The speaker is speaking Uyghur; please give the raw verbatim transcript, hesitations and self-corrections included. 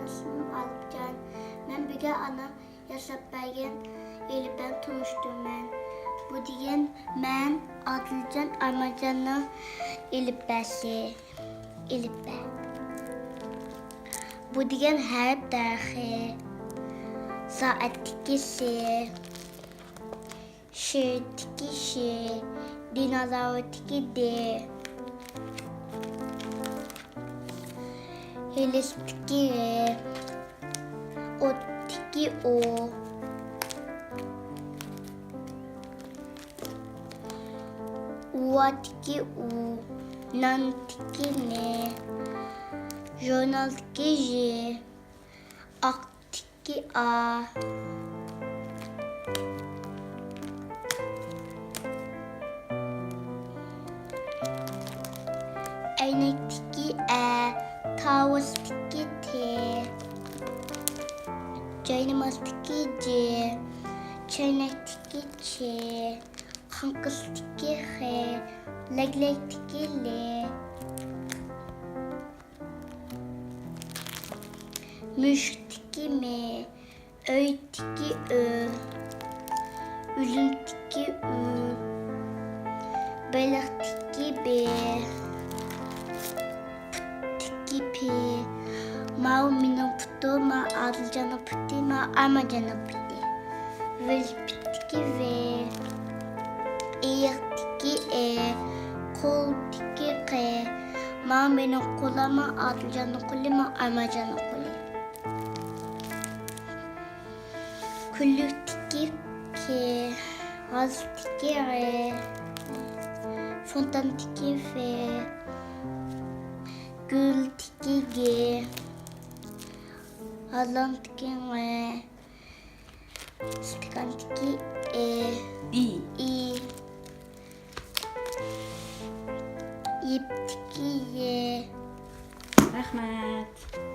ئىسمىم ئادىلجان. مەن بۈگۈن ئانام ياساپ بەرگەن ئېلىپبەنى تونۇشتۇرىمەن. بۇ دېگەن مەن ئادىلجان ئارمانجاننىڭ ئېلىپبەسى. ئېلىپبە. بۇ دېگەن ھەرپ دەرىخى. سائەتتىكى سى. شىردىكى شى، دىنازاۋردىكى دى، ھېلىسىدىكى ھې، ئوتتىكى ئۇ، ئۇۋادىكى ئۇ، ناندىكى نى، ژۇرنالدىكى ژى، ئاق ئىككى ئا. ئەينەكتىكى ئە، تاۋۇستىكى تى، جاينامازدىكى جى، چەينەكتىكى چى، قاڭقىستىكى خى، لەگلەكتىكى لى. مۈشۈكتىكى مى، ئۆيدىكى ئۆ، ئۆلۈمدىكى ئۈ، بېلىقتىكى بې، پۇتتىكى پى. ماۋۇ مېنىڭ پۇتۇم، ماۋۇ ئادىلجاننىڭ پۇتى، ماۋۇ ئارمانجاننىڭ پۇتى. ۋېلىسىپىتتىكى ۋې، ئېيىقتىكى ئې، قولدىكى قې. ماۋۇ مېنىڭ قولۇم، ماۋۇ ئادىلجاننىڭ قولى، ماۋۇ ئارمانجاننىڭ قولى. كۈنلۈكتىكى كې، غازدىكى غې، فونتاندىكى فې، گۈلدىكى گې، ھاللاندىكى ڭې. ئىستاكاندىكى ئې. ئى. ئى. يىپتىكى يې. رەھمەت.